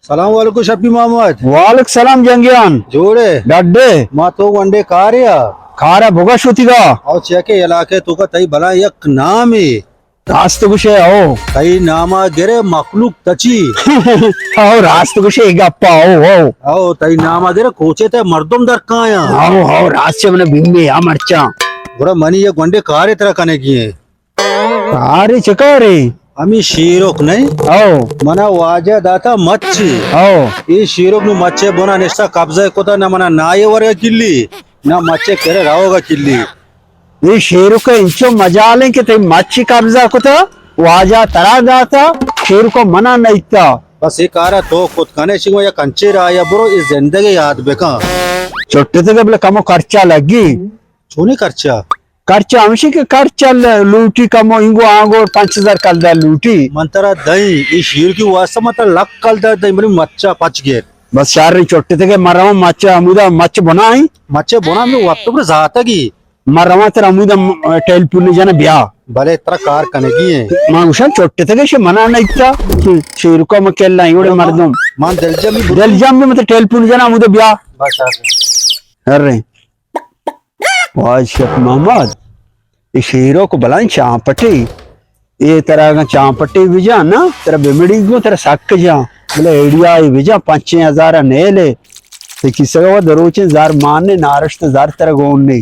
سلام علیکم شپی محمد۔ وعلیکم سلام جنگیان۔ جوڑے؟ ڈڈے۔ ما تو گونڈے کارے آ۔ کارا بگش ہوتی گا۔ او چیکے علاقے تو کا تئی بلا یک نامے۔ راست گوشے او۔ تئی ناما گرے مخلوق تچی۔ او راست گوشے گپا او او۔ او تئی ناما گرے کوچے تے مردم درکایاں۔ او او راست چے من بیمے آ مرچاں۔ گڑا منی یہ گونڈے کارے ترا کنے کیے۔ کارے چکارے؟ ہمیں شیرک نہیں؟ او۔ منا واجہ داتا مچی۔ او۔ اے شیرک نو مچے بنا نشتا قبضہ کتا، نہ منا نائے ورگا کلی، نہ مچے کرے راوگا کلی۔ اے شیرک انچو مجالیں کہ تئی مچی قبضہ کتا، واجہ ترا داتا، شیرک منا نیتا۔ بس اے کارا تو کت کنے، شنگو یک انچے رایا برو، اے زندگی یاد بکن۔ چٹتے کہ بلے کمو خرچہ لگی۔ چونی خرچہ؟ خرچہ ہمشی کہ خرچہ ل-، لوٹی کمو، اینگو آنگو پنچ ہزار کلدار لوٹی۔ من ترا دئیں، اے شیر کی واسطہ من ترا لکھ کلدار دئیں، بلے مچا پچ گیر۔ بس شر چٹتے کہ من رواں مچا ہمودا مچ بنائیں۔ مچے بنا میں وقت پر ذاتگی۔ من رواں ترا ہمودا م-، ٹیلیفون جنا بیا۔ بلے ترا کار کنگی ہیں۔ من گوشاں چٹتے کہ شے منا نیتا۔ شیرکا من کلا ایوڑے مردم۔ من دلجم بھی دلجم بھی مت ٹیلیفون جنا ہمودا بیا۔ بس آ گئے۔ ارے۔ واجہ شیخ محمد، اے شیرک بلائیں چانپٹے، اے ترا اگاں چانپٹے بجاں نا، ترا بمڑی گوں، ترا سک جاں، بلے ایڈیا ای بجاں، پنچیں ہزار نیلے، تے کسگا و دروچیں زر مان نے، نارشت زر ترا گون نے،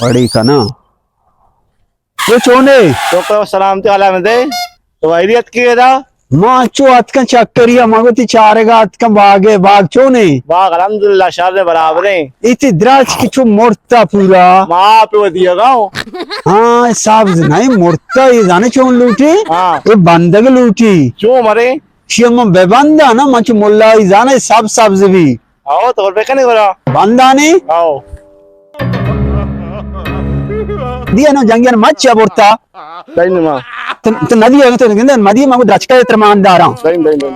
وڑی کنا۔ تو چونے؟ شکر و سلامتی، حالا مدے۔ تو ویری اتکی ادا؟ ما چو اتکن چکری، ما گوتی چارگا اتکن باغے، باغ چونے؟ باغ الحمدللہ شر برابریں۔ ایتی درچک چو مرتا پورا۔ ما پہ ودی اگاؤں۔ ہاں، سبز نہیں مرتا، یہ زانے چون لوٹی؟ ہاں۔ یہ بندگ لوٹی۔ چون مرے؟ شی من بہ بندانا، من چو ملائی زانے سبز سبز بھی۔ آؤ، تو بکنے گورا۔ بندانی؟ آؤ۔ دیا نو جنگیان مچ برتا۔ دین ما۔ تو، تو ندی ہے، تو گندے، مدی ما درچکا تر مان داراں۔ دین، دین، دین۔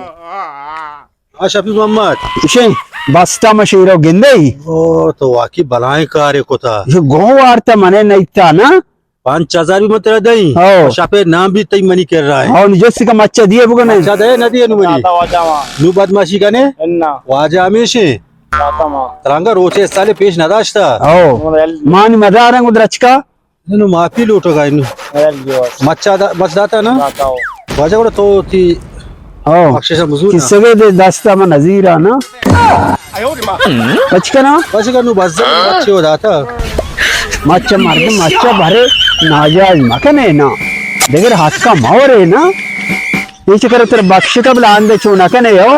ہاں، شفیع محمد۔ اشے بستا ما شیرو گندے۔ او، تو واقعی بلائیں کارے کتا۔ یہ گو وارتا منے نیتا نا۔ پانچ ہزار بھی من ترا دئیں۔ ہاں۔ شپے نام بھی تئی منی کر رہا ہے۔ ہاں، جس کا مچا دیے بگنے۔ مچا دے نہ دیے نو منی۔ داتا واجہ ما۔ نو بدماشی کنے؟ انا۔ واجہ ہمیشہ۔ داتا ما۔ ترانگا روچے سالے پیش نہ داشتا۔ ہاں۔ مانی مدارن کو درچکا۔ نو معافی لوٹو گا انو۔ مچا دا، مچ داتا نا؟ داتا ہو۔ واجہ گڑا تو تی ہاں۔ بخشش مزور نا۔ کسگے دے دستا من نظیر آنا۔ بچ کنا؟ بچ کنا، نو بس بچے ہو داتا۔ مچ مردم، مچ بھرے ناجائز مکنے نا۔ دگر حق کا مورے نا۔ یہ چکر تر بخش کا بلا اندے چو نہ کنے ہو۔